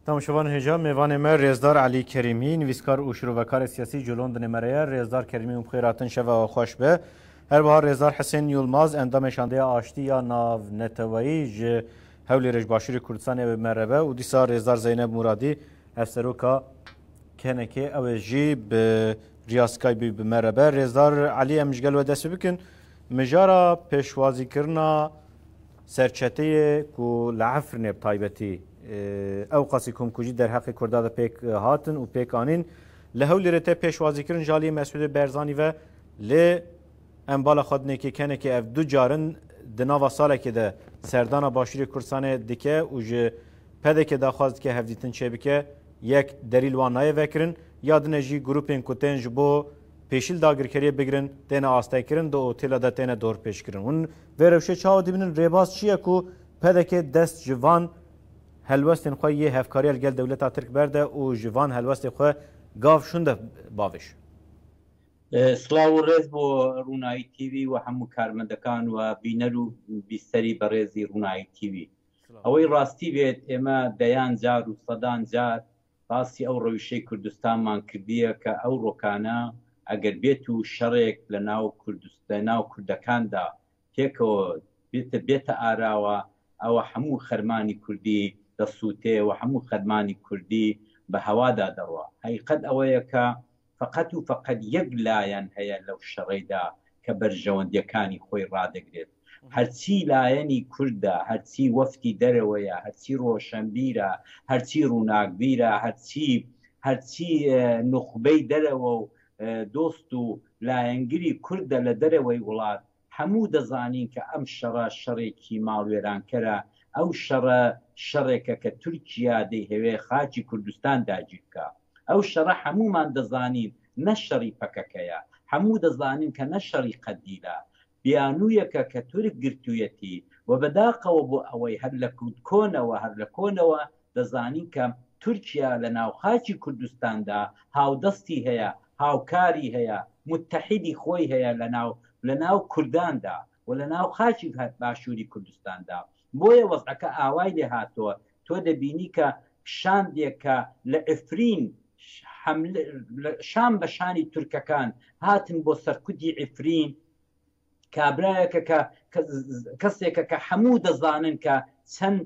Temaşevanên hêja, mêvanê me Rêzdar Elî Kerîmî, nivîskar û şirovekarê siyasî ji Londonê me re ye. Rêzdar Kerîmî hûn bi xêr hatin, şeva we xweş be. Her wiha Rêzdar Hisên Yulmaz, endamê Şandeya Aştî ya Navneteweyî ji Hewlêrê ji Başûrê Kurdistanê ew ê bi me re be û dîsa Rêzdar Zeyneb Muradî, hevseroka KNK'ê ew ê jî bi riya Skype'ê bi me re be. Rêzdar Elî em ji gel we dest pê bikin. Mijara pêşwazîkirina serçeteyê ku li Efrînê bi taybetî ewqasî komkujî derheqê Kurda de pêk hatin û pêk anîn li Hewlêrê tê pêşwazîkirin ji aliyê Mesûdê Berzanî ve lê em bala xwe dinêkê kenekê ev du carin di nava salekê de serdana Başûrê Kurdistanê dike û ji PDK daxwaz dike hevdîtin çêbike yek derî li wan nayê vekirin ya din e jî grûpên ku tên ji bo pêşî li dagirkeriyê bigirin têne astengkirin di otêla de têne dorpêçkirin. Hûn vê rewşê çawa dibînin? Rêbaz çi ye ku PDK dest ji van helwestên xwe yê hevkariya li gel dewleta Tirk berde û ji van helwestê xwe gav şûnde bavêj? Silav û rêz bo Rûnayî TV û hemû karmendekan û bîner û bîsterî berêzî Rûnayî TV. ئەوەی ڕاستی بێت ئێمە دەیان جار و سەدان جار باسی ئەو ڕەوشەی کوردستانمان کردیە کە ئەو ڕۆکانە ئەگەر بێت و شەڕێک لە ناو کوردست لە ناو کوردەکاندا پێکەوە بێتە بێتە ئاراوە ئەوە هەموو خەرمانی کوردی دەسووتێ و هەموو خەرمانی کوردی بە هەوادا دەڕوا. هەقیقەت ئەوەیە کە فەقەت و فەقەت یەک لایەن هەیە لەو شەڕەیدا کە بەرژەوەندیەکانی خۆی ڕادەگرێت. هەرچی لایەنی کوردە، هەرچی وەفدی دەرەوەیە، هەرچی ڕۆشەنبیرە، هەرچی ڕووناکبیرە، هەرچی هەرچی نوخبەی دەرەوە و دۆست و لایەنگری کوردە لە دەرەوەی وڵات، هەموو دەزانین کە ئەم شەڕە شەڕێکی ماڵوێرانکەرە، ئەو شەڕە شەڕێکە کە تورکیا دەیهەوێ خاکی کوردستان داگیر بکا. ئەو شەڕە هەموومان دەزانین نە شەڕی پەکەکەیە، هەموو دەزانین کە نە شەڕی قەندیلە، بیانوویەکە کە تورک گرتوویەتی و بەداخەوە بۆ ئەوەی هەر لە کۆنەوە هەر لە کۆنەوە دەزانین کە تورکیا لە ناو خاکی کوردستاندا هاودەستی هەیە، هاوکاری هەیە، موتەحیدی خۆی هەیە لە ناو لە ناو کورداندا و لە ناو خاکی باشووری کوردستاندا. بۆیە وەزعەکە ئاوای لێ هاتووە، تۆ دەبینی کە شاندێک کە لە عفرین شان بە شانی تورکەکان هاتن بۆ سەرکوتی عفرین، کابرایەکە کە کەسێکە کە هەموو دەزانن کە چەند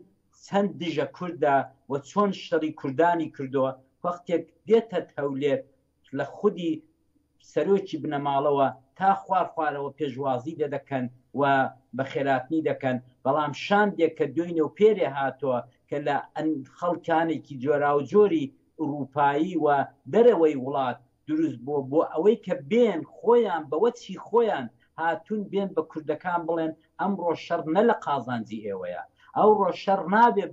چەند دژە کوردە و چۆن شەڕی کوردانی کردووە، وەختێک دێتە هەولێر لە خودی سەرۆکی بنەماڵەوە تا خوار خوارەوە پێشوازی لێ دەکەن و بەخێراتنی دەکەن، بەڵام شاندێک کە دوێنێ و پێرێ هاتووە کە لە خەڵکانێکی جۆراوجۆری ئورووپایی و دەرەوەی وڵات دروست بووە بۆ ئەوەی کە بێن خۆیان بە وەجهی خۆیان هاتوون بێن بە کوردەکان بڵێن ئەمڕۆ شەڕ نە لە قازانجی ئێوەیە، ئەوڕۆ شەڕ نابێ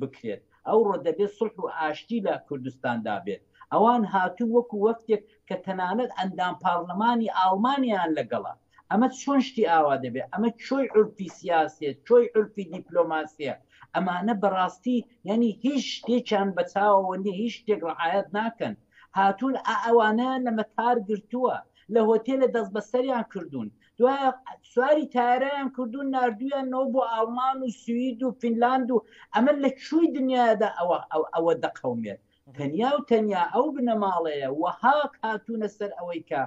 بکرێت، ئەوڕۆ دەبێ سوڵح و ئاشتی لە کوردستاندا بێت. ئەوان هاتوون وەکو وەفدێک کە تەنانەت ئەندام پاڕلمانی ئاڵمانیان لەگەڵە. ئەمە چۆن شتی ئاوا دەبێ؟ ئەمە چۆی عورفی سیاسیە، چۆی عورفی دیپلۆماسیە؟ ئەمانە بەڕاستی یانی هیچ شتێکیان بە چاوەوە نیە، هیچ شتێک ڕعایەت ناکەن. هاتوون ئەوانەیان لە مەتار گرتووە، لە هۆتێلە دەستبەسەریان کردوون، دوایە سواری تایرەیان کردوون ناردوویانەوە بۆ ئاڵمان و سوید و فینلاند و ئەمە لە کوێی دنیادا ئەوە ئەوە دەقەومێت؟ تەنیا و تەنیا ئەو بنەماڵەیە وەها هاتوونە سەر ئەوەی کە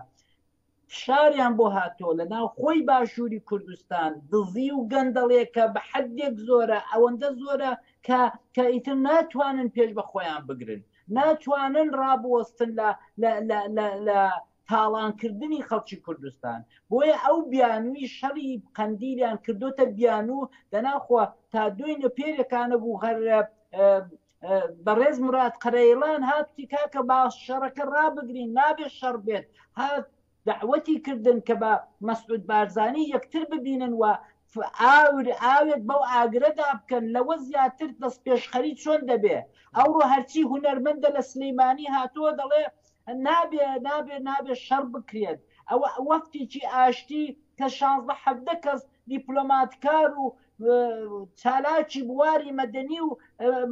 فشاریان بۆ هاتووە لە ناو خۆی باشووری کوردستان دزی و گەندەڵێکە بە حەدێک زۆرە ئەوەندە زۆرە کە کە ئیتر ناتوانن پێش بە خۆیان بگرن ناتوانن ڕابوەستن لە لە لە لە لە تاڵانکردنی خەڵکی کوردستان بۆیە ئەو بیانووی شەڕی قەندیلیان کردوتە بیانوو دەناخوا تا دوێنێ پێرێکانە بوو هەر بەڕێز مراد قەرەیڵان هات وتی کاکە با شەڕەکە ڕابگرین نابێت شەڕ بێت هات دەعوەتی کردن کە بە مەسعود بارزانی یەکتر ببینن و ئاور ئاوێک بەو ئاگرەدا بکەن لەوە زیاتر دەست پێشخەری چۆن دەبێ ئەوڕۆ هەرچی هونەرمەندە لە سلیمانی هاتووە دەڵێ نابێ نابێ نابێ شەڕ بکرێت ئەوە وەفتێکی ئاشتی کە شانزدە حەڤدە کەس دیپلۆماتکار و چالاکی بواری مەدەنی و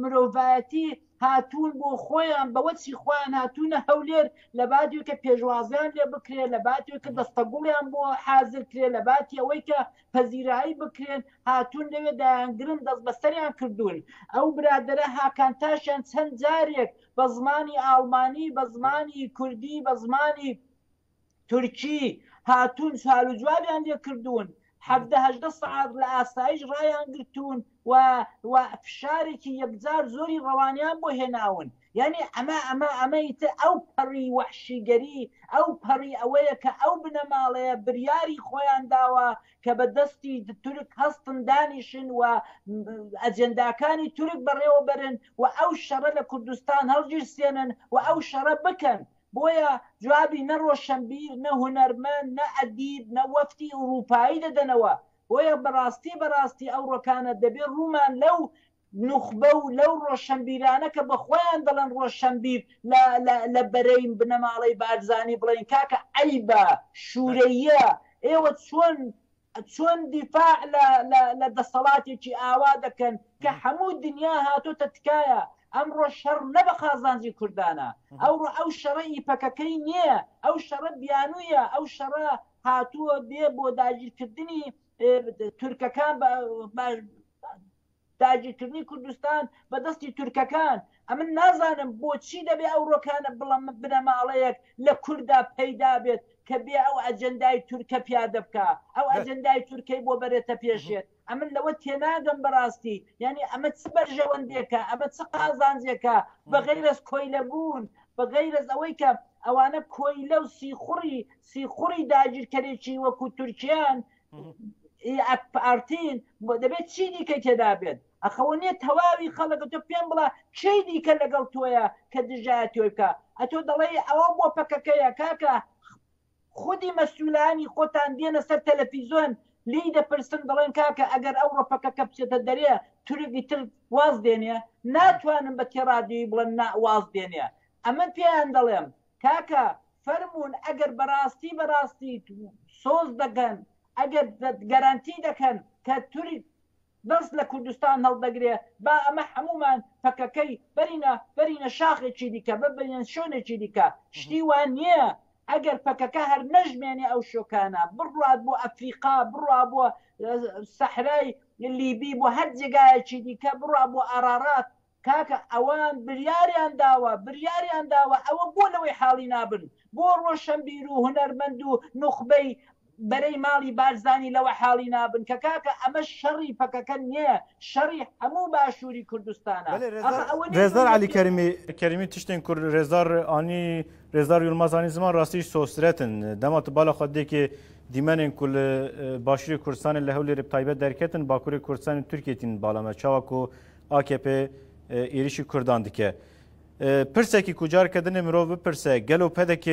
مرۆڤایەتی. هاتوون بۆ خۆیان بەوە چی خۆیان هاتوونە هەولێر لە باتی کە پێشوازیان لێ بکرێ لە باتی کە دەستەگوڵیان بۆ حازر کرێ لە باتی ئەوەی کە پەزیرایی بکرێن هاتوون لەوێ دایانگرن دەست بەسەریان کردوون ئەو برادەرە هاکان تاشیان چەند جارێک بە زمانی ئاڵمانی بە زمانی کوردی بە زمانی تورکی هاتوون سوال و جوابیان لێ کردوون حەڤدە هەژدە سەعات لە ئاسایش ڕایان گرتوون و و فشارێکی یەکجار زۆری ڕەوانیان بۆ هێناون یعنی ئەمە ئەمە ئەمە ئیتر ئەو پەڕی وەحشیگەری ئەو پەڕی ئەوەیە کە ئەو بنەماڵەیە بریاری خۆیان داوە کە بە دەستی تورک هەستن دانیشن و ئەجێنداکانی تورک بەڕێوە بەرن و ئەو شەڕە لە کوردستان هەڵگیرسێنن و ئەو شەڕە بکەن بۆیە جوابی نە ڕۆشەنبیر، نە هونەرمەند، نە ئەدیب، نە وەفدی ئوڕووپایی دەدەنەوە. بۆیە بەڕاستی بەڕاستی ئەوڕۆکانە دەبێ ڕوومان لەو نوخبە و لەو ڕۆشەنبیرانە کە بە خۆیان دەڵێن ڕۆشەنبیر لە لە لە بەرەی بنەماڵەی بارزانی بڵێین کاکە عەیبە، شوورەییە، ئێوە چۆن چۆن دیفاع لە لە لە دەسەڵاتێکی ئاوا دەکەن کە هەموو دنیا هاتۆتە تکایە ئەمڕۆ شەڕ نە بە قازانجی کوردانە ئەوڕۆ ئەو شەڕە ئی پەکەکەی نییە ئەو شەڕە بیانوویە ئەو شەڕە هاتووە بێ بۆ داگیرکردنی تورکەکان بە داگیرکردنی کوردستان بە دەستی تورکەکان، ئەمن نازانم بۆچی دەبێ ئەوڕۆکانە بڵەم بنەماڵەیەک لە کوردا پەیدا بێت کە بێ ئەو ئەجەندای تورکە پیادە بکا، ئەو ئەجەندای تورکەی بۆ بەرێتە پێشێت، ئەمن لەوە تێناگەم بەڕاستی، یانی ئەمە چ بەرژەوەندێکە، ئەمە چ قازانجێکە بە غەیرەز کۆیلە بوون، بە غەیرەز ئەوەی کە ئەوانە کۆیلە و سیخوڕی سیخوڕی داگیرکەرێکی وەکوو تورکیان، ئەکپارتین دەبێت چی دیکەی تێدا بێت ئەخەوە نییە تەواوی خەڵک تۆ پێم بڵە کێی دیکە لەگەڵ تۆیە کە دژایەتی بکە ئەتۆ دەڵێی ئەوە بۆ پەکەکەیە کاکە خودی مەسولانی خۆتان دێنە سەر تەلەفیزۆن لی دەپرسن دەڵێن کاکە ئەگەر ئەو ڕەپەکەکە بچێتە دەرێ تورکی تر واز دێنێ ناتوانن بە تێڕادوی بڵێن نا واز دێنێ ئەمە پێیان دەڵێم کاکە فەرموون ئەگەر بەڕاستی بەڕاستی سۆز دەکەن ئەگەر گەرانتی دەکەن کە تورک دەست لە کوردستان هەڵدەگرێ با ئەمە هەموومان پەکەکەی بەرینە بەرینە شاخێکی دیکە ببەینە شوێنێکی دیکە شتی وا نییە ئەگەر پەکەکە هەر نەژمێنێ ئەو شۆکانە بڕوات بۆ ئەفریقا بڕوا بۆ سەحرای لیبی بۆ هەر جێگایەکی دیکە بڕوا بۆ ئارارات کاکە ئەوان بریاریان داوە بریاریان داوە ئەوە بۆ لەوەی حاڵی نابن بۆ ڕۆشەنبیر و هونەرمەند و نوخبەی بەرەی ماڵی بارزانی لەوە حاڵی نابن کە کاکە ئەمە شەڕی پەکەکە نییە شەڕی هەموو باشووری کوردستانە بەلێ ئەخە رێزدار ئەوە نییە رێزدار تۆ عەلی یەکێ کەریمی کەریمی تشتێن کور رێزدار ئانی رێزدار یولماز ئانی زمان راستیش سۆسرەتن دەما tu bala xwe dêkê dîmenên ku li başûrê Kurdistanê li Hewlêrê bi taybet derketin bakurê Kurdistanê Tirkiyê tînin bala me çawa ku Akp êrişî Kurdan dike. Pirsekî ku careke dinê mirov bipirse gelo PDK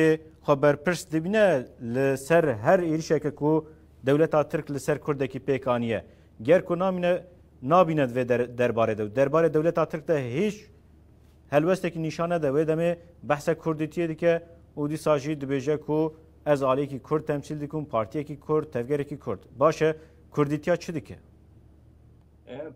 xwe berpirs dibîne li ser her êrişeke ku dewleta Tirk li ser Kurdekî pêk aniye. Ger ku namîne nabîne di vê derbarê de û derbarê dewleta Tirk de hîç helwestekî nîşan nede wê demê behsa Kurdîtiyê dike û dîsa jî dibêje ku ez aliyekî Kurd temsîl dikim, partiyekî Kurd, tevgerekî Kurd. Baş e Kurdîtiya çi dike?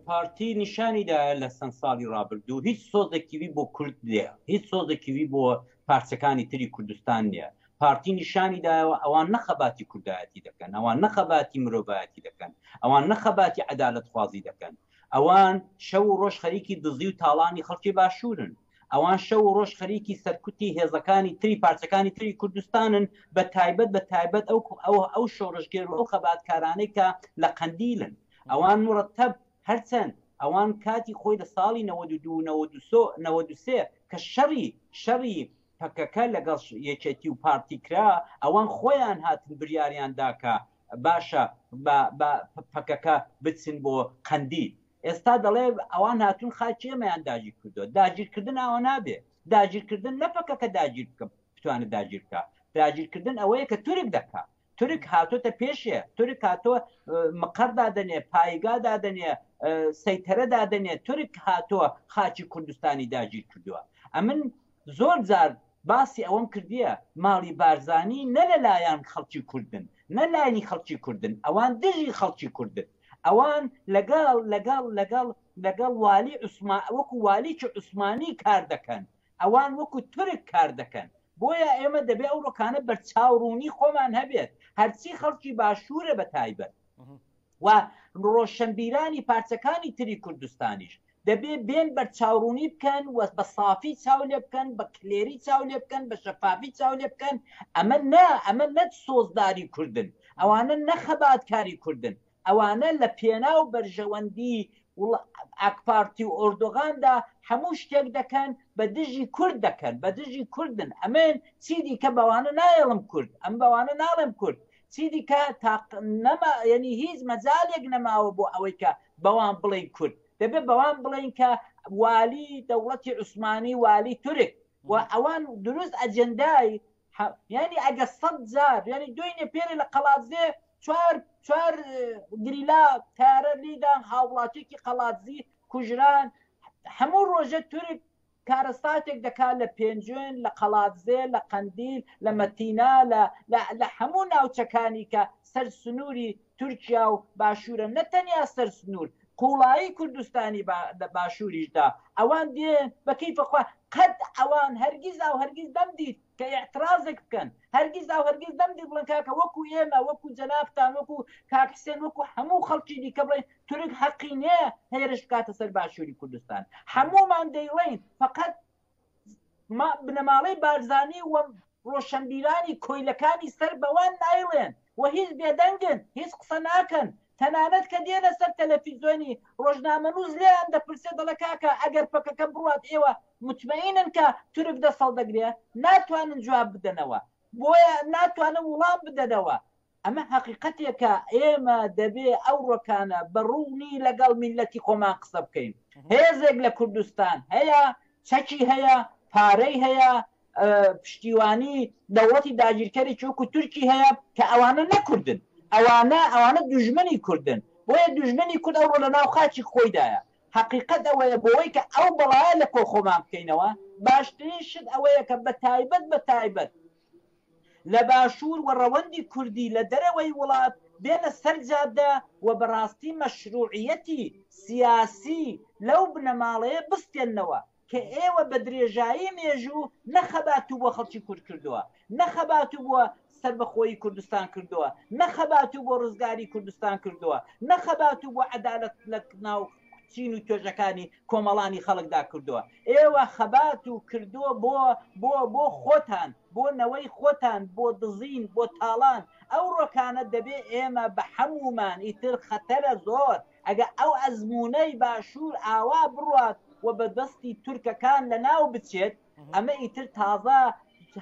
پارتی نیشانی دایە لە چەند ساڵی ڕابردوو هیچ سۆزێکی وی بۆ کورد نییە، هیچ سۆزێکی وی بۆ پارچەکانی تری کوردستان نییە. پارتی نیشانی دایەوە ئەوان نە خەباتی کوردایەتی دەکەن، ئەوان نە خەباتی مرۆڤایەتی دەکەن، ئەوان نە خەباتی عەدالەتخوازی دەکەن. ئەوان شەو و ڕۆژ خەریکی دزی و تاڵانی خەڵکی باشوورن. ئەوان شەو و ڕۆژ خەریکی سەرکوتی هێزەکانی تری پارچەکانی تری کوردستانن، بە تایبەت بە تایبەت ئەو ئەو شۆڕشگێر و ئەو خەباتکارانەی کە لە قەندیلن. ئەوان مورەتەب هەرچەند ئەوان کاتی خۆی لە ساڵی 92 و 93 کە شەڕی شەڕی پەکەکە لەگەڵ یەکێتی و پارتی کرا ئەوان خۆیان هاتن بریاریان دا کە باشە بە بە پەکەکە بچن بۆ قەندیل ئێستا دەڵێ ئەوان هاتوون خاکی ئێمەیان داگیر کردووە داگیرکردن ئاوا نابێ داگیرکردن نە پەکەکە داگیر بکە بتوانێت داگیر بکە داگیرکردن ئەوەیە کە تورک دەکا تورک هاتۆتە پێشێ، تورک هاتۆ مقەر دادەنێ، پایگا دادەنێ، سەیتەرە دادەنێ، تورک هاتۆ خاکی کوردستانی داگیر کردووە. ئەمن زۆر جار باسی ئەوەم کردیە، ماڵی بارزانی نە لە لایان خەڵکی کوردن، نە لایەنی خەڵکی کوردن، ئەوان دژی خەڵکی کوردن. ئەوان لەگەڵ لەگەڵ لەگەڵ. لەگەڵ والی عوسما وەکو والیی عوسمانی کار دەکەن ئەوان وەکو تورک کار دەکەن بۆیە ئێمە دەبێ ئەو ڕۆکانە بەرچاوڕوونی خۆمان هەبێت هەرچی خەڵکی باشوورە بە تایبەت و ڕۆشنبیرانی پارچەکانی تری کوردستانیش دەبێ بێن بەرچاوڕوونی بکەن و بە سافی چاو لێ بکەن بە کلێری چاو لێ بکەن بە شەفافی چاو لێ بکەن ئەمە نا ئەمە نەت سۆزداری کوردن ئەوانە نە خەباتکاری کوردن ئەوانە لە پێناو بەرژەوەندی ئاکپارتی و ئۆردوغاندا هەموو شتێک دەکەن بە دژی کورد دەکەن بە دژی کوردن ئەمن چی دیکە بەوانە نایەڵم کورد ئەم بەوانە ناڵێم کورد چی دیکە تاق نەما یعنی هیچ مەجالێک نەماوە بۆ ئەوەی کە بەوان بڵێن کورد دەبێت بەوان بڵێن کە والی دەوڵەتی عوسمانی والی تورک و ئەوان دروست ئەجندای یعنی ئەگە سەد جار یعنی دوێنێ پێرێ لە قەڵادزێ چوار چوار گریلا تارە لیدان هاوڵاتێکی قەڵادزی کوژران هەموو ڕۆژە تورک کارەساتێک دەکات لە پێنجوێن، لە قەڵادزێ، لە قەندیل، لە مەتینا، لە لە لە هەموو ناوچەکانی کە سەر سنووری تورکیا و باشوورە، نە تەنیا سەر سنوور، قووڵایی کوردستانی با لە باشووریشدا ئەوان دێن بە کەیفە خوا قەت ئەوان هەرگیز ئاو هەرگیز نەمدیت کە ئیعترازێک بکەن، هەرگیز ئاو هەرگیز نەمدیت بڵێن کاکە وەکوو ئێمە، وەکوو جەنابتان، وەکوو کاک حسێن، وەکوو هەموو خەڵکی دیکە بڵێن تورک هەقی نیە هێرش بکاتە سەر باشوری کوردستان هەموومان دەیڵێین فقط بنەماڵەی بارزانی و ڕۆشنبیرانی کۆیلەکانی سەر بەوان نایڵێن و هیچ بێدەنگن هیچ قسە ناکەن تەنانەت کە دێنە سەر تەلەفیزیۆنی ڕۆژنامەنووس لێیان دەپرسێ دەڵێ کاکە ئەگەر پەکەکە بڕوات ئێوە متمەینن کە تورک دەست هەڵدەگرێ ناتوانن جواب بدەنەوە بۆیە ناتوانن وڵام بدەنەوە ئەمە هەقیقەتێکە ئێمە دەبێ ئەو ڕۆکانە بە ڕوونی لەگەڵ میللەتی خۆمان قسە بکەین. هێزێک لە کوردستان هەیە، چەکی هەیە، پارەی هەیە، پشتیوانی دەوڵەتی داگیرکەرێکی وەکو تورکی هەیە کە ئەوانە نە کوردن، ئەوانە ئەوانە دوژمنی کوردن. بۆیە دوژمنی کورد ئەوڕۆ لە ناو خاکی خۆیدایە. هەقیقەت ئەوەیە بۆوەی کە ئەو بەڵایە لە کۆ خۆمان بکەینەوە، باشترین شت ئەوەیە کە بە تایبەت بە تایبەت لە باشوور و ڕەوەندی کوردی لە دەرەوەی وڵات بێنە سەر جادە و بەڕاستی مەشروعیەتی سیاسی لەو بنەماڵەیە بستێننەوە کە ئێوە بە درێژایی مێژوو نە خەباتو بۆ خەڵکی کورد کردووە، نە خەباتو بۆ سەربەخۆیی کوردستان کردووە، نە خەباتو بۆ ڕزگاری کوردستان کردووە، نە خەباتو بۆ عەدالەت لە ناو چین و توێژەکانی کۆمەڵانی خەڵکدا کردووە. ئێوە خەبات و کردووە بۆ بۆ بۆ خۆتان، بۆ نەوەی خۆتان، بۆ دزین، بۆ تاڵان. ئەو ڕۆکانە دەبێ ئێمە بە حەموومان ئیتر خەتەرە زۆر ئەگە ئەو ئەزموونەی باشوور ئاوا بڕوات و بە دەستی تورکەکان لە ناو بچێت، ئەمە ئیتر تازە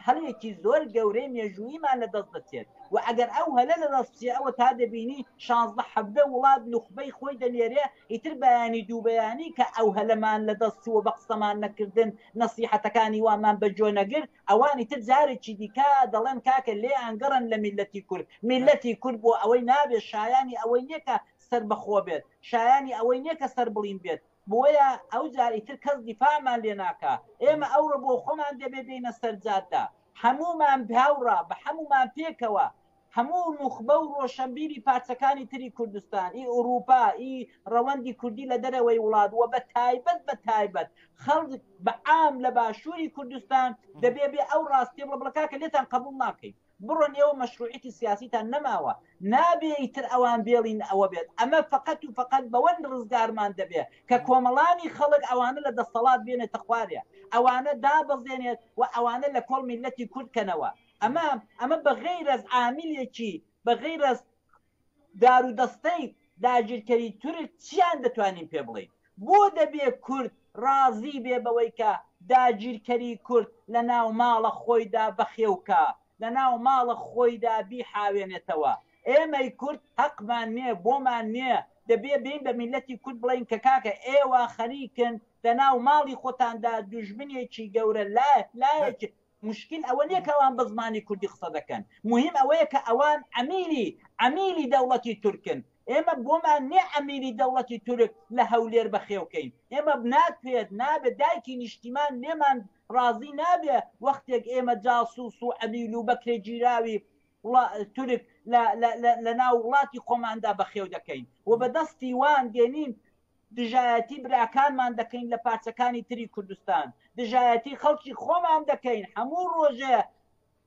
هەلێکی زۆر گەورەی مێژووییمان لە دەست دەچێت و ئەگەر ئەو هەلە لە دەست بچێ ئەوە تا دەبینی شانزدە حەڤدە وڵات نوخبەی خۆی دەنێرێ ئیتر بەیانی دوو بەیانی کە ئەو هەلەمان لە دەست چووە بە قسەمان نەکردن نەسیحەتەکانی وامان بە گوێ نەگرت ئەوان ئیتر جارێکی دیکە دەڵێن کاکە لێیان گەڕن لە میللەتی کورد میللەتی کورد بۆ ئەوەی نابێت شایانی ئەوەی نییە کە سەربەخۆ بێت شایانی ئەوەی نییە کە سەربڵین بێت بۆیە ئەوجار ئیتر کەس دیفاعمان لێ ناکا، ئێمە ئەوڕۆ بۆ خۆمان دەبێ بێینە سەر جادە، هەموومان هاوڕا، بە هەموومان پێکەوە، هەموو نوخبە و ڕۆشەنبیری پارچەکانی تری کوردستان، ئی ئوڕووپا، ئی ڕەوەندی کوردی لە دەرەوەی وڵات و بە تایبەت بە تایبەت خەڵک بە عام لە باشووری کوردستان دەبێ بێ ئەو ڕاستیە بڵێ بڵێ کاکە لێتان قەبووڵ ناکەین. بڕۆن ئێوە مەشروعیەتی سیاسیتان نەماوە نابێ ئیتر ئەوان بێڵین ئەوە بێت ئەمە فەقەت و فەقەت بەوەن ڕزگارمان دەبێ کە کۆمەڵانی خەڵک ئەوانە لە دەستەڵات بێنێتە خوارێ ئەوانە دابەزێنێت و ئەوانە لە کۆڵ میلەتی کورد کەنەوە ئەمە ئەمە بە غەیرەز عامیلێکی بە غەیرەز دارودەستەی داگیرکەری تورک چیان دەتوانین پێ بڵێین؟ بۆ دەبێ کورد ڕازی بێ بەوەی کە داگیرکەری کورد لە ناو ماڵە خۆیدا بەخێو کا، لە ناو ماڵە خۆیدا بیحاوێنێتەوە؟ ئێمەی کورد هەقمان نیە، بۆمان نیە، دەبێ بێین بە میللەتی کورد بڵێین کە کاکە ئێوە خەریکن لە ناو ماڵی خۆتاندا دوژمنێکی گەورە لایەکی موشکیل ئەوە نیە کە ئەوان بە زمانی کوردی قسە دەکەن، موهیم ئەوەیە کە ئەوان عەمیلی عەمیلی دەوڵەتی تورکن، ئێمە بۆمان نیە عەمیلی دەوڵەتی تورک لە هەولێر بەخێو کەین، ئێمە ناکرێت نابێت دایکی نیشتیمان لێمان ڕازی نابێ وەختێک ئێمە جاسوس و عەمیل و بەکرێگیراوی وڵا تورک لە لە لە ناو وڵاتی خۆماندا بەخێو دەکەین و بە دەستی وان دێنین. دژایەتی براکانمان دەکەین لە پارچەکانی تری کوردستان، دژایەتی خەڵکی خۆمان دەکەین، هەموو ڕۆژێ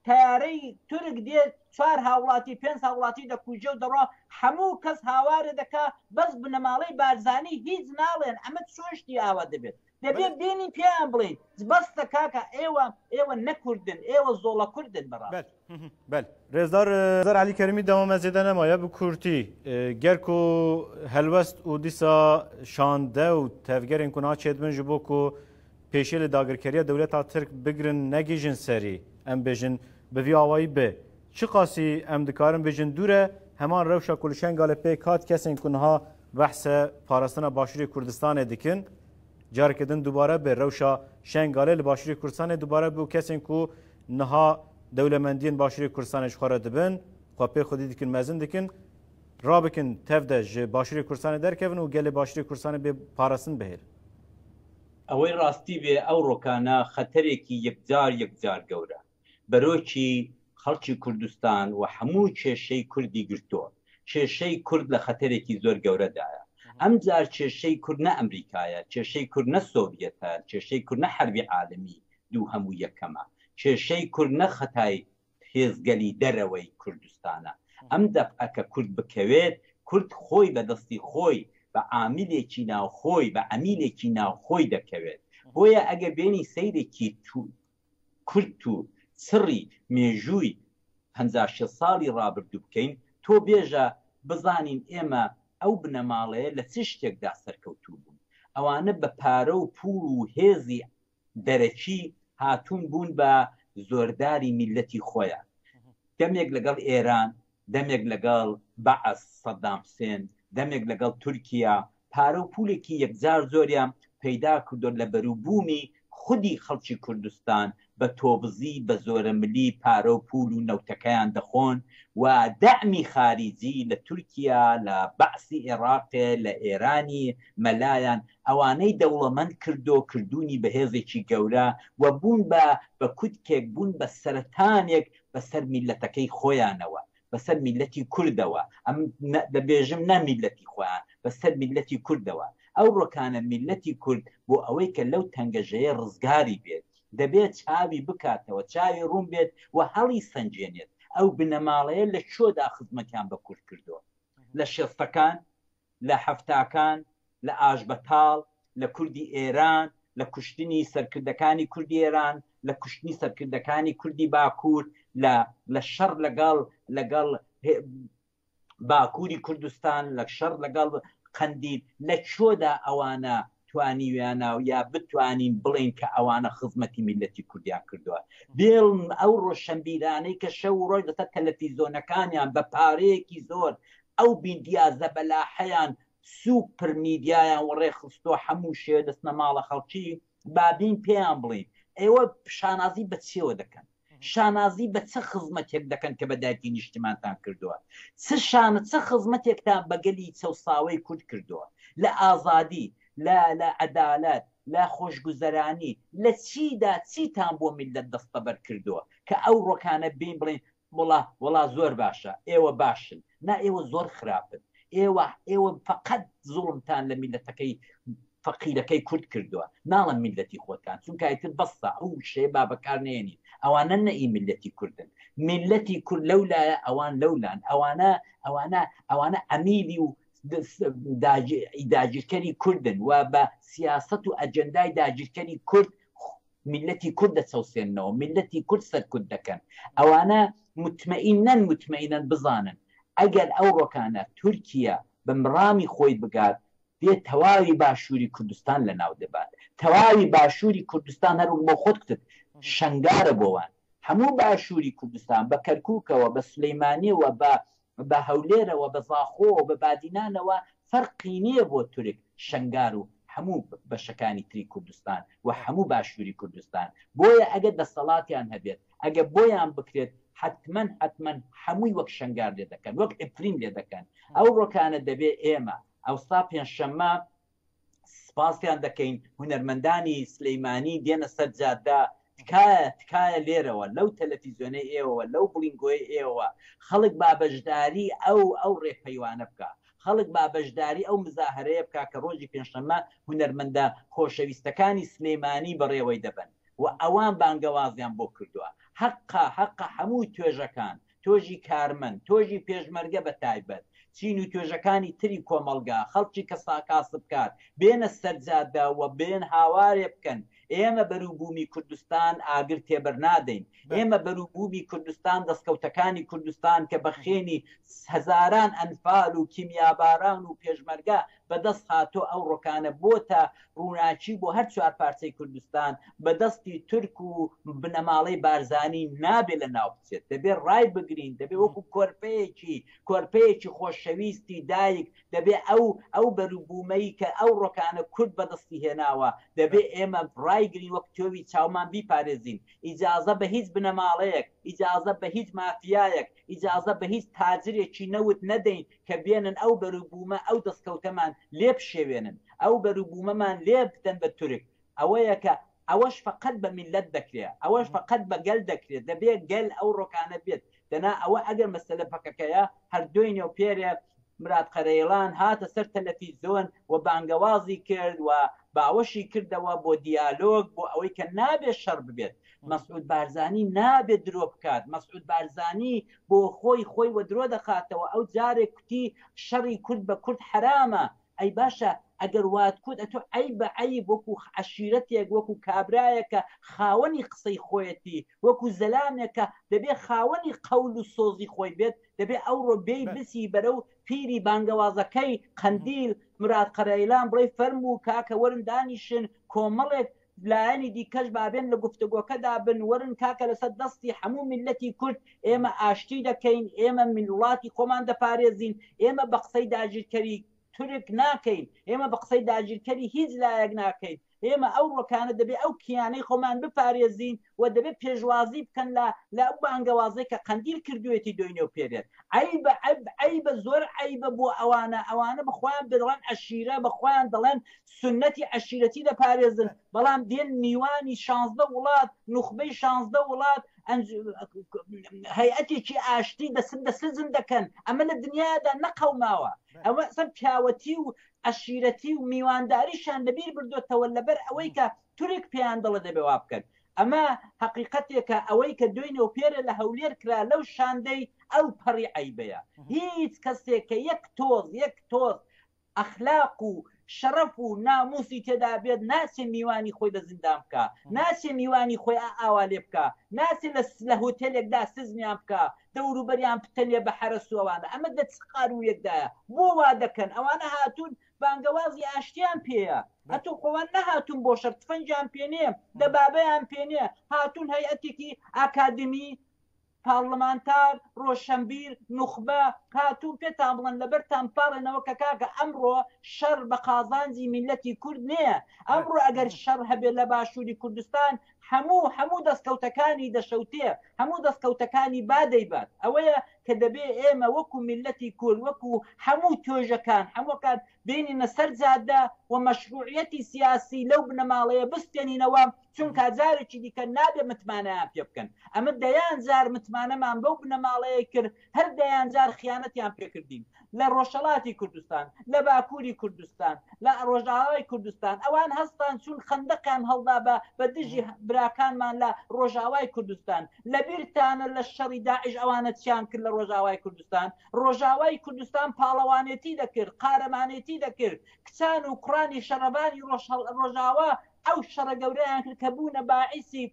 تەیارەی تورک دێ چوار هاوڵاتی پێنج هاوڵاتی دەکوژێ و دەڕوا هەموو کەس هاوارێ دەکا بەس بنەماڵەی بارزانی هیچ ناڵێن ئەمە چۆن شتی ئاوا دەبێت دەبێ بێنین پێیان بڵێین بەستە کاکە ئێوە ئێوە نەکوردن ئێوە زۆڵە کوردن بەڕاست. بەل رێزدار عەلی کەریمی دەوام ez zêde nemaye bi kurtî ger ku helwest û dîsa şande û tevgerên ku niha çêdibin ji bo ku pêşê li dagirkeriya dewleta Tirk bigirin negihîjin serî em bêjin bi vî awayî bi çi qasî em dikarin bêjin dûr e heman rewşa ku li Şengalê pêk hat kesên ku niha behse parastina Başûrê Kurdistanê dikin careke din dubare bi rewşa Şengalê li Başûrê Kurdistanê dubare bû kesên ku niha dewlemendiyên Başûrê Kurdistanê ji xwe re dibin, xwe pê xwedî dikin, mezin dikin, rabikin tev de ji Başûrê Kurdistanê derkevin û gelê Başûrê Kurdistanê bê parastin bihêlin. ئەوەی ڕاستی بێ ئەو ڕۆکانە خەتەرێکی یەکجار یەکجار گەورە بەرۆکی خەڵکی کوردستان و هەموو کێشەی کوردی گرتۆ. کێشەی کورد لە خەتەرێکی زۆر گەورەدایە. ئەمجار کێشەی کورد نە ئەمریکایە، کێشەی کورد نە سۆڤیەتە، کێشەی کورد نە حەربی عالەمی دووهەم و یەکەمە، کێشەی کورد نە خەتای هێزگەلی دەرەوەی کوردستانە. ئەم دەفعە کە کورد بکەوێت، کورد خۆی بە دەستی خۆی، بە عامیلێکی ناوخۆی، بە عەمیلێکی ناوخۆی دەکەوێت. بۆیە ئەگەر بێنی سەیرێکی کورت و چڕی مێژووی 50 شێست ساڵی ڕابردوو بکەین، تۆ بێژە بزانین ئێمە ئەو بنەماڵەیە لە چ شتێکدا سەرکەوتوو بوون. ئەوانە بە پارە و پووڵ و هێزی دەرەکی هاتوون بوون بە زۆرداری میللەتی خۆیان. دەمێک لەگەڵ ئێران، دەمێک لەگەڵ بەعس، سەدام حسێن، دەمێک لەگەڵ تورکیا، پارە و پولێکی یەکجار زۆریان پەیدا کردوە لە بەروبوومی خودی خەڵکی کوردستان بە تۆبزی بە زۆرەملی پارە و پول و نەوتەکەیان دەخۆن و دەعمی خاریجی لە تورکیا لە بەعسی ئێڕاقێ لە ئێرانی مەلایان ئەوانەی دەوڵەمەند کردو کردوونی بە هێزێکی گەورە و بوون بە بە کوتکێک بوون بە سەرەتانێک بەسەر میللەتەکەی خۆیانەوە بەسەر میللەتی کوردەوە، ئەم دەبێژم نە میللەتی خۆیان، بەسەر میللەتی کوردەوە. ئەو ڕۆکانە میللەتی کورد بۆ ئەوەی کە لەو تەنگەژەیە ڕزگاری بێت، دەبێت چاوی بکاتەوە، چاوی ڕوون بێت و هەڵیسەنگێنێت ئەو بنەماڵەیە لە کوێدا خزمەتیان بە کورد کردووە؟ لە شێستەکان؟ لە حەفتاکان، لە ئاشبەتاڵ، لە کوردی ئێران، لە کوشتنی سەرکردەکانی کوردی ئێران، لە کوشتنی سەرکردەکانی کوردی باکوور، لە لە شەڕ لەگەڵ لەگەڵ باکووری کوردستان، لە شەڕ لەگەڵ قەندیل، لە کوێدا ئەوانە توانیویانە یا بتوانین بڵێین کە ئەوانە خزمەتی میللەتی کوردیان کردووە؟ بێڵن ئەو ڕۆشەنبیرانەی کە شەو و ڕۆژ لەسەر تەلەفیزۆنەکانیان بە پارەیەکی زۆر ئەو میدیا زەبەلاحەیان سوپر میدیایان وەڕێ خستووە هەموو شێوێ دەچنە ماڵە خەڵکی با بێین پێیان بڵێین ئێوە شانازی بە چیەوە دەکەن؟ شانازی بە چ خزمەتێک دەکەن کە بە دایکی نیشتیمانتان کردووە؟ چ شانە چ خزمەتێکتان بە گەلی چەوساوەی کورد کردووە؟ لە ئازادی، لە لە عەدالەت، لە خۆشگوزەرانی، لە چیدا چیتان بۆ میللەت دەستەبەر کردووە کە ئەو ڕۆکانە بێین بڵێین وەڵا وەڵا زۆر باشە ئێوە باشن نا ئێوە زۆر خراپن ئێوە ئێوە فقط زوڵمتان لە میلەتەکەی فەقیرەکەی کورد کردووە ناڵم میلەتی خۆتان چونکە ئیتر بەسە ئەو شێ با بەکار نێنی ئەوانە نە ئی میلەتی کوردن میلەتی کورد لەو لایە ئەوان لەولان ئەوانە ئەوانە ئەوانە ئەمیلی و داگیرکەری کوردن و بە سیاست و ئەجندای داگیرکەری کورد میللەتی کورد دەچەوسێننەوە، میللەتی کورد سەرکوت دەکەن، ئەوانە موتمەئینەن موتمەئینەن بزانن ئەگەر ئەو ڕۆکانە تورکیە بە مرامی خۆی بگات دێ تەواوی باشووری کوردستان لە ناو دەبات، تەواوی باشووری کوردستان هەر وەک بۆ خۆت کوتت شەنگارە بۆ وان، هەموو باشووری کوردستان بە کەرکووکەوە بە سولەیمانیەوە بە بە هەولێرەوە بە زاخۆوە بە بادینانەوە فەرقی نییە بۆ تورک شەنگار و هەموو بەشەکانی تری کوردستان و هەموو باشووری کوردستان بۆیە ئەگەر دەسەڵاتیان هەبێت ئەگە بۆیان بکرێت حەتمەن حەتمەن هەمووی وەک شەنگار لێ دەکەن وەک عفرین لێ دەکەن ئەو ڕۆکانە دەبێ ئێمە ئەوسا پێنجشەممە سپاسیان دەکەین هونەرمەندانی سلیمانی دێنە سەر جادە تکایە تکایە لێرەوە لەو تەلەفیزیۆنەی ئێوەوە لەو بڵینگۆی ئێوە خەڵک با بەشداری ئەو ئەو ڕێپەیوانە بکە. خەڵک با بەشداری ئەو مزاهەرەیە بکا کە ڕۆژی پێنجشەممە هونەرمەندە خۆشەویستەکانی سلێمانی بەڕێوەی دەبەن و ئەوان بانگەوازیان بۆ کردووە. هەقە هەقە هەموو توێژەکان، تۆژی کارمەند، تۆژی پێشمەرگە بە تایبەت، چین و توێژەکانی تری کۆمەڵگا، خەڵکی کەسا کاسبکار، بێنە سەر جادە و بێن هاوارێ بکەن، ئێمە بەروبوومی کوردستان ئاگر تێبەرنادەین، ئێمە بەروبوومی کوردستان، دەستکەوتەکانی کوردستان کە بە خوێنی هەزاران ئەنفال و کیمیاباران و پێشمەرگە بەدەست هاتۆ ئەوڕۆکانە بۆتە ڕووناکی بۆ هەر چوارپارچەی کوردستان بە دەستی تورک و بنەماڵەی بارزانی نابێ لە ناو بچێت دەبێ ڕای بگرین دەبێ وەکو کۆرپەیەکی کۆرپەیەکی خۆشەویستی دایک دەبێ ئەو ئەو بەروبوومەی کە ئەو ڕۆکانە کورد بەدەستی هێناوە دەبێ ئێمە ڕایگرین وەک تۆوی چاومان بیپارێزین ئیجازە بە هیچ بنەماڵەیەک ئیجازە بە هیچ مافیایەک ئیجازە بە هیچ تاجرێکی نەوت نەدەین کە بێنن ئەو بەروبوومە ئەو دەستکەوتەمان لێ بشێوێنن، ئەو بەروبوومەمان لێ بدەن بە تورک، ئەوەیە کە ئەوەش فەقەت بە میللەت دەکرێ، ئەوەش فەقەت بە گەل دەکرێ، دەبێ گەل ئەو ڕۆکانە بێت، دەنا ئەوە ئەگەر مەسەلە پەکەکەیە، هەر دۆینێ و پێرێ مراد قەرەیڵان هاتە سەر تەلەفیزۆن و بانگەوازی کرد و باوەشی کردەوە بۆ دیالۆگ بۆ ئەوەی کە نابێ شەڕ ببێت، مەسعود بارزانی نابێت درۆ بکات مەسعود بارزانی بۆ خۆی خۆی وە درۆ دەخاتەوە ئەو جارێک کوتی شەڕی کورد بە کورد حەرامە ئەی باشە ئەگەر وات کوت ئەتۆ عەیبە عەیب وەکو عەشیرەتێک وەکو کابرایەکە خاوەنی قسەی خۆیەتی وەکو زەلامێکە دەبێ خاوەنی قەول و سۆزی خۆی بێت دەبێ ئەوڕۆ بێی بچی بەرەو پیری بانگەوازەکەی قەندیل مراد قەرەیلان بڵێی فەرموو کاکە وەرن دانیشن کۆمەڵێک لایەنی دیکەش با بێن لە گفتوگۆکەدا بن، وەرن کاکە لەسەر دەستی هەموو میللەتی کورد ئێمە ئاشتی دەکەین، ئێمە وڵاتی خۆمان دەپارێزین، ئێمە بە قسەی داگیرکەری تورک ناکەین، ئێمە بە قسەی داگیرکەری هیچ لایەک ناکەین، ئێمە ئەو ڕۆکانە دەبێ ئەو کیانەی خۆمان بپارێزین و دەبێ پێشوازی بکەن لە لە ئەو بانگەوازەی کە قەندیل کردوویەتی دۆینێ و پێرێت. عەیبە عەب عەیبە زۆر عەیبە بۆ ئەوانە، ئەوانە بە خۆیان دەڵێن عەشیرە، بە خۆیان دەڵێن سوننەتی عەشیرەتی دەپارێزن، بەڵام دێن میوانی شانزدە وڵات، نوخبەی شانزدە وڵات، هەیئەتێکی ئاشتی دەسن بە سجن دەکەن، ئەمە لە دنیادا نەقەوماوە، ئەوە ئەسڵەن پیاوەتی و عەشیرەتی و میوانداریشیان لەبیر بردۆتەوە لەبەر ئەوەی کە تورک پێیان دەڵێ دەبێ وا بکەن. ئەمە هەقیقەتێکە ئەوەی کە دوێنێ و پێرێ لە هەولێر کرا لەو شاندەی ئەو پەڕی عەیبەیە. هیچ کەسێک کە یەک تۆز یەک تۆز ئەخلاق و شەڕەف و ناموسی تێدا بێت ناچێ میوانی خۆی لە زیندان بکا ناچێ میوانی خۆی ئاوا لێ بکا ناچێ لە لە هۆتێلێکدا سزنیان بکا دەوروبەریان بتەنێ بە حەرەس و ئەوانە ئەمە دە چ قاروویەکدایە بۆ وا دەکەن ئەوانە هاتوون بانگەوازی ئاشتیان پێیە ئەتۆ خۆوان نەهاتوون بۆ شەر تفەنگیان پێ نییە دەبابەیان پێ نییە هاتوون هەیئەتێکی ئاکادمی پارلمانتار، ڕۆشەنبیر، نوخبە، هاتوون پێتان بڵێن لەبەرتان بپاڕێنەوە کە کاکە ئەمڕۆ شەڕ بە قازانجی میللەتی کورد نییە، ئەمڕۆ ئەگەر شەڕ هەبێت لە باشووری کوردستان هەموو هەموو دەستکەوتەکانی دەشەوتێ، هەموو دەستکەوتەکانی با دەیبات. ئەوەیە کە دەبێ ئێمە وەکو میللەتی کورد، وەکو هەموو توێژەکان، هەمووەکان بێنینە سەر جادە و مەشروعیەتی سیاسی لەو بنەماڵەیە بستێنینەوە، چونکا جارێکی دیکە نابێ متمانەیان پێ بکەن ئەمە دەیان جار متمانەمان بەو بنەماڵەیە کرد هەر دەیان جار خیانەتیان پێکردین لە ڕۆژهەڵاتی کوردستان لە باکووری کوردستان لە ڕۆژئاوای کوردستان ئەوان هەستان چوون خەندەقیان هەڵدا بە بە دژی براکانمان لە ڕۆژئاوای کوردستان لەبیرتانە لە شەڕی داعش ئەوانە چیان کرد لە ڕۆژئاوای کوردستان ڕۆژاوای کوردستان پاڵەوانێتی دەکرد قارەمانێتی دەکرد کچان و کوڕانی شەڕەڤانی ڕۆژاوا ئەو شەڕە گەورەیان کرد کە بوونە باعیسی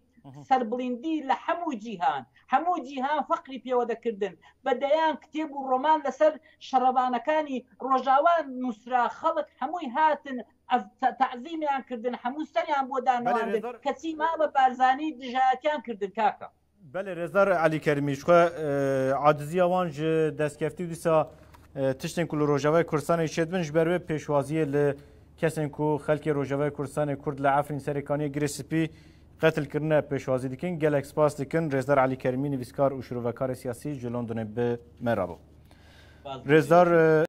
سەربڵیندی لە هەموو جیهان، هەموو جیهان فەقری پێوە دەکردن، بە دەیان کتێب و ڕۆمان لەسەر شەڕەڤانەکانی ڕۆژاوا نووسرا، خەڵک هەمووی هاتن تەعزیمیان کردن، هەموو سەریان بۆ دانەواندن، کەچی مامە بارزانی دژایەتیان کردن کاکە. بەلێ رێزدار عەلی کەریمی ji xwe aciziya wan ji destkeftî û dîsa tiştên ku li Rojavayê Kurdistanê çêdibin ji ber wê pêşwaziyê li kesên ku xelkê Rojavayê Kurdistanê Kurd li Efrîn Serêkaniyê Girê Spî qetil kirine pêşwazî dikin. Gelek spas dikin Rêzdar Elî Kerîmî nivîskar û şirovekarê siyasî ji Londonê bi me re bû. Rêzdar.